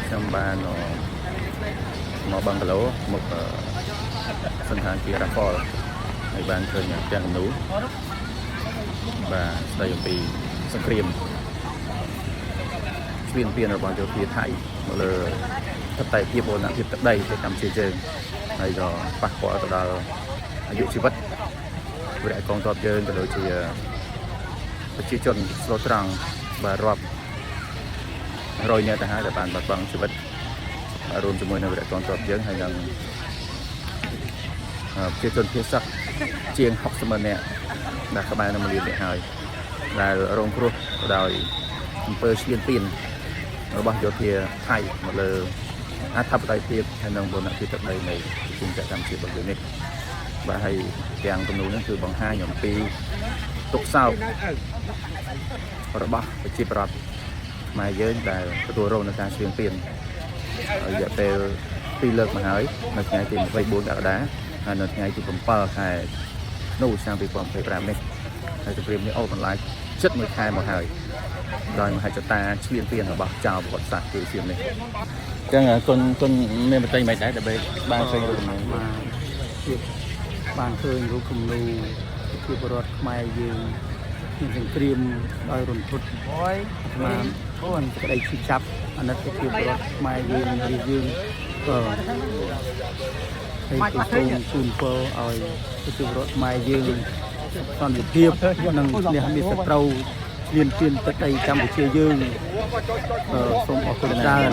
ខ្ញុំបានមកបឹងកាឡូមកសន្តាគារ Raffles ហើយបានឃើញផ្ទាំងគំនូរបាទស្ដីអំពីសង្គ្រាមឈ្លានពានរបស់យោធាថៃមកលើអធិបតេយ្យភាពបូរណភាពទឹកដីប្រទេសកម្ពុជាយើងហើយក៏ប៉ះពាល់ទៅដល់អាយុជីវិតវរៈកងទ័ពយើងក៏ដូចជាប្រជាជនស្លូតត្រង់បាទរាប់រយនាក់ទៅហើយដែលបានបាត់បង់ជីវិតបាទរួមជាមួយនឹងវរៈកងទ័ពយើងហើយនឹងប្រជាជនភៀសសឹកជាង60ម៉ឺននាក់ដែលក្បែរនឹង1លាននាក់ហើយដែលរងគ្រោះដោយអំពើឈ្លានពានរបស់យោធាថៃមកលើអធិបតេយ្យភាពហើយនិងបូរណភាពទឹកដីនៃប្រជាជាតិកម្ពុជារបស់យើងនេះបាទហើយទាំងគំនូរនេះគឺបង្ហាញអំពីទុក្ខសោករបស់ប្រជាប្រដ្ឋខ្មែរយើងដែលទទួលរងនឹងការឈ្លានពានរយៈពេល2លើកមកហើយនៅថ្ងៃទី24កក្កដាហើយនៅថ្ងៃទី7ខែធ្នូឆ្នាំ2025នេះហើយសង្គ្រាមនេះអូសបន្លាយជិតមួយខែមកហើយដោយមហិច្ឆតាឈ្លានពានរបស់ចៅប្រវត្តិសាស្ត្រគឺសៀមនេះអញ្ចឹងគុណគុណមានបតីមិនដែរដើម្បីបានឃើញរូបគំនូរ បាទភាពបានឃើញរូបគំនូរប្រជាពលរដ្ឋខ្មែរយើងមានសង្គ្រាមដោយរន្ធត់អាត្មាអូនក្តីឈឺចាប់អាណិតប្រជាពលរដ្ឋខ្មែរយើងរាជយើងក៏ហើយក៏សូមជូនពរឲ្យប្រជាពលរដ្ឋខ្មែរយើងសន្តិភាពនិងឈ្នះមានសត្រូវឈ្លានពានទឹកដីកម្ពុជាយើងអឺសូមអរគុណច្រើន